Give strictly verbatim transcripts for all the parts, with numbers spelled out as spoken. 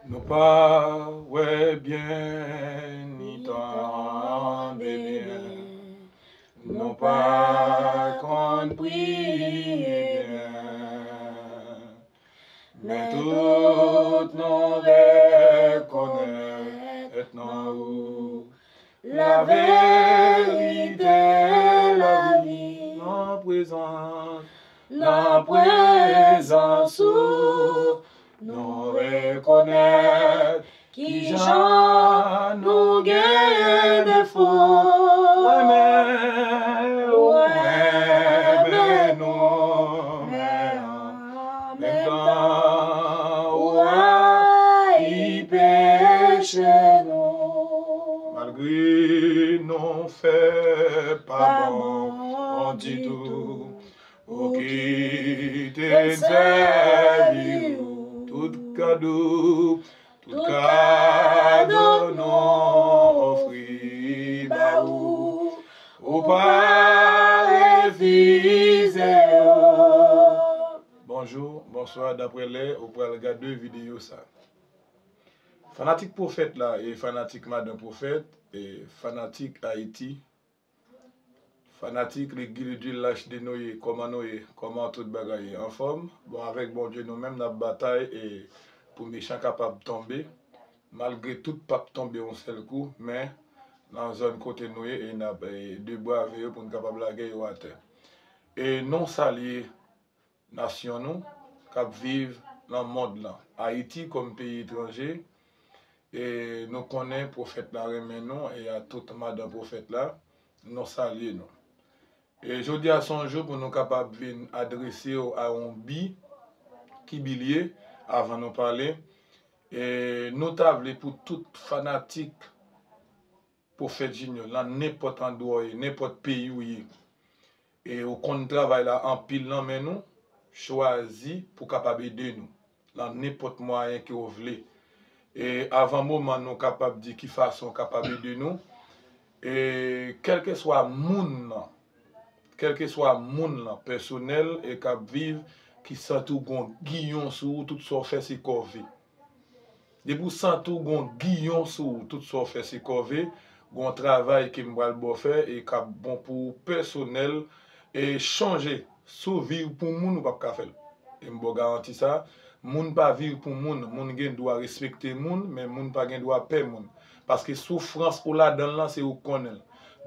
Nou pa wè byen, ni tande byen. Nou pa konn priye byen. Men tout nou rekonèt nan ou laverite, lavi. Nan prezans, nan prezans ou, nou rekonèt kijan nou gen defo. Renmen ou renmen nou, men an menm tan ou rayi peche nou. Malgre nou fè pa bon ditou, ou kite n sèvi ou. Tout kado, tout kado nou ofri ba ou, ou pa refize yo. Bonjou, bonswa, daprè lè ou pral gade videyo sa. Fanatik pwofèt la e fanatik madan pwofèt e fanatik Ayiti, fanatik Legliz de Lach de Noye, kòman nou ye? Kòman tout bagay ye? Anfòm? Bon, avèk Bondye nou menm n ap batay e pou mechan kapab tonbe. Malgre tout p ap tonbe yon sèl kou, men nan zòn kote nou ye e n ap e, debrave yo pou n kapab lage yo atè. E nou salye nasyon nou k ap viv nan mond lan. Ayiti kòm peyi etranje, e nou konnen pwofèt la renmen nou e a tout madan pwofèt la, nou salye nou. E jodi a se yon jou pou nou kapab vin adrese w a yon bi, ki bi l ye, avan nou pale. E nou ta vle pou tout fanatik Pwofèt Junior, nan nenpòt andwa w ye, nenpòt peyi w ye, e ou konn travay la anpil nan men nou, chwazi pou kapab ede nou nan nenpòt mwayen ke w vle. E avan moman nou kapab di ki fason w kapab ede nou, e kèlkeswa moun nan, kèlkeswa moun lan pèsonèl e k ap viv, ki santi w gon giyon sou ou, tout sa w fè se kòve. Depi w santi w gon giyon sou ou, tout sa w fè se kòve, gon travay ke m pral ba w fè e k ap bon pou ou pèsonèl, e chonje, si w viv pou moun, ou p ap ka fè l. E m ba w garanti sa, moun pa viv pou moun, moun gen dwa respekte moun, men moun pa gen dwa pè moun. Paske soufrans ou ladan l lan, se ou k konnen l.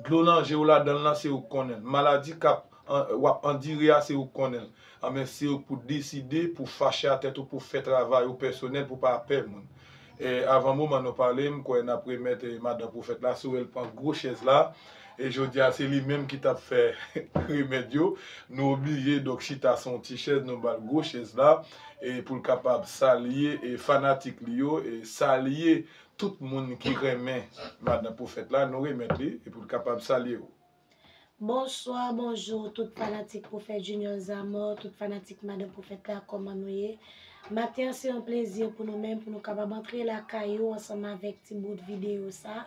Dlo nan je w ladan l lan, se ou k konnen l. Maladi k ap an, w ap andire a, se ou k konnen l. Anben, se ou k pou deside, pou fache a tèt ou, pou fè travay ou pèsonèl, pou pa pè moun. E avan moman nou pale, m kwè n ap remèt e, madan pwofèt la, si w wè l pran gwo chèz la. E jodi a, se li menm ki t ap fè remèd yo. Nou oblije, donk, chita sou yon ti chèz, nou ba l gwo chèz la. E pou l kapab salye e, fanatik li yo, e salye tout moun ki renmen madan pwofèt la, nou remèt li, e pou l kapab salye w. Bonswa, bonjou, tout fanatik Pwofèt Junior Zamor, tout fanatik madan pwofèt la, kòman nou ye? Maten an, se yon plezi pou nou menm, pou nou kapab antre lakay ou ansanm avèk ti bout videyo sa.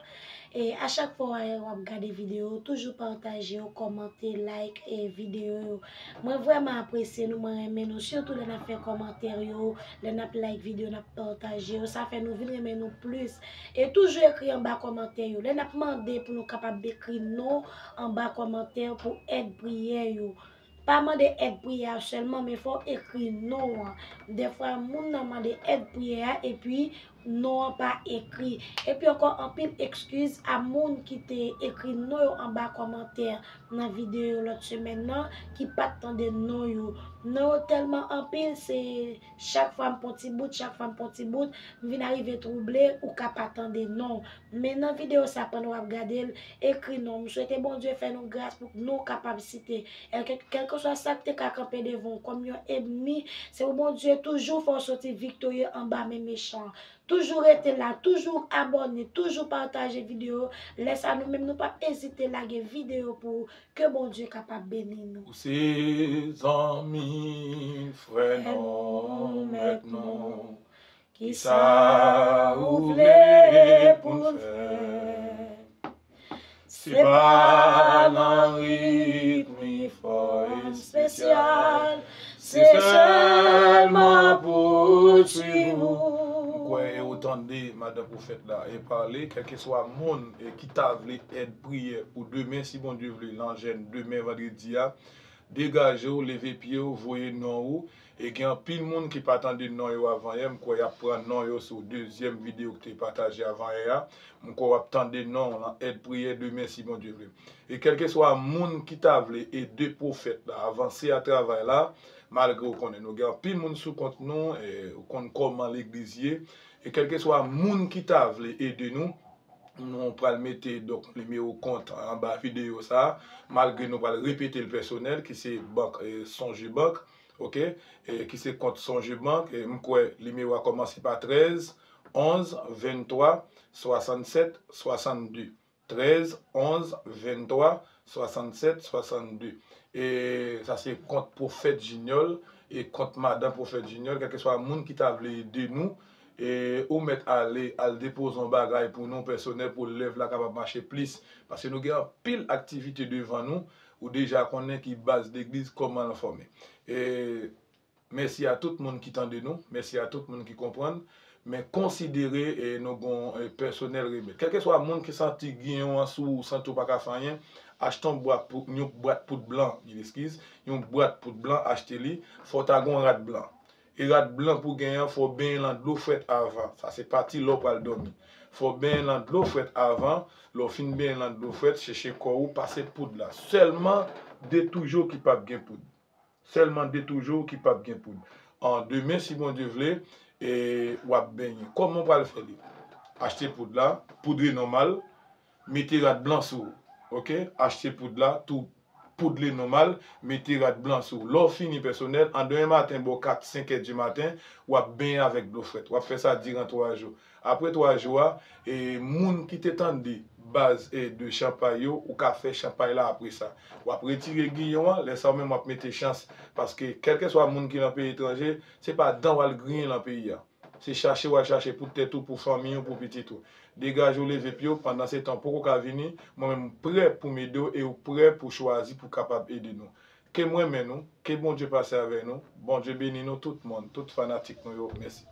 E a chak fwa w ap gade videyo, toujou pataje yo, kòmante, like e videyo yo. Mwen vrèman apresye nou, mwen renmen nou, sitou lè n ap fè kòmantè yo, lè n ap like videyo, n ap pataje yo, sa fè nou vin renmen nou plis. E toujou ekri anba kòmantè yo. Lè n ap mande pou nou kapab ekri non anba kòmantè pou èd priyè yo. Pa mande èd priyè a sèlman, men fò w ekri non an. Dèfwa, moun nan mande èd priyè a, epi non an pa ekri. Epi ankò, anpil ekskiz a moun ki te ekri non yo anba kòmantè nan videyo lòt semèn nan, ki pa t tande non yo. Non yo tèlman anpil, se chak fwa m pran ti bout, chak fwa m pran ti bout, m vin arive twouble, ou ka pa tande non. Men nan videyo sa, pandan w ap gade l, ekri non. M swete Bondye fè nou gras pou nou kapab site. Èske, kèlkeswa sa k te ka kanpe devan w kòm yon ènmi, se pou Bondye toujou fè w soti viktorye anba men mechan. Toujou rete la, toujou abòne, toujou pataje videyo. Lè sa, nou menm, nou p ap ezite lage videyo pou ou. Ke Bondye kapab beni nou. Ou se zanmi, frè nou, mèt nou. Kisa ou vle pou n fè? Se pa nan ritm fò espesyal, se sèlman pou swiv ou. M kwè Ou tande madan pwofèt la e pale, kèlkeswa moun e ki ta vle èd priyè pou demen, si Bondye vle, nan jèn demen vandredi a, degaje w, leve pye w, voye non ou. E gen anpil moun ki pa tande non yo avan yè, m kwè y ap pran non yo sou dezyèm videyo ki te pataje avan yè a. M kwè w ap tande non w nan èd priyè demen, si Bondye vle. E kèlkeswa moun ki ta vle ede pwofèt la avanse a travay la, malgre w konnen nou gen anpil moun sou kont nou, e ou konn kòman legliz ye, e kèlkeswa moun ki ta vle ede nou, nou pral mete donk nimewo kont anba videyo sa a, malgre nou pral repete l pèsonèl, ki se bank, e, Sonje Bank, oke, e ki se kont Sonje Bank, e m kwè nimewo a kòmanse pa trèz, onz, venntwa, swasannsèt, swasannde. Trèz, onz, venntwa, swasannsèt, swasannde. E sa se kont Pwofèt Jinyòl e kont madan Pwofèt Jinyòl, kèlkeswa moun ki ta vle ede nou, e ou mèt ale, al depoze yon bagay pou nou pèsonèl, pou lèv la kapab mache plis. Paske nou gen anpil aktivite devan nou, ou deja konnen ki baz legliz kòman l fòme. E mèsi a tout moun ki tande nou, mèsi a tout moun ki konprann, men konsidere e nou gon e pèsonèl remèd. Kèlkeswa moun ki santi giyon an sou ou, santi w pa ka fè anyen, achte yon bwat pou, yon bwat poud blan, mil eskiz, yon bwat poud blan, achte li, fò w ta gon rad blan. E rad blan pou gen an, fò w benyen l an dlo frèt avan. Sa se pati lè w pral dòmi. Fò w benyen l an dlo frèt avan. Lè w fin benyen l an dlo frèt, chèche kò w, pase poud la. Sèlman de toujou ki p ap gen poud. Sèlman de toujou ki p ap gen poud. An demen, si Bondye vle, e w ap benyen. Kòman w pral fè li? Achte poud la, poudre nòmal, mete rad blan sou ou. Oke? Achte poud la, tou poudre nòmal, mete rad blan sou ou. Lè w fini pèsonèl, an demen maten bò kat, senk è di maten, w ap benyen avèk dlo frèt. W ap fè sa diran twa jou. Apre twa jou a, e moun ki te tande baz e de chanpay yo, ou ka fè chanpay la apre sa. W ap retire giyon an, lè sa w menm w ap mete chans. Paske kèlkeswa moun ki nan peyi etranje, se pa dan w al griyen nan peyi a. Se chache w al chache pou tèt ou, pou fanmi w, pou pitit ou. Degaje w, leve pye w, pandan se tan poko ka vini, mwen menm m prè pou m ede w e w prè pou chwazi pou kapab ede nou. Ke m renmen nou, ke Bondye pase avè nou, Bondye beni nou tout moun, tout fanatik nou yo, mèsi.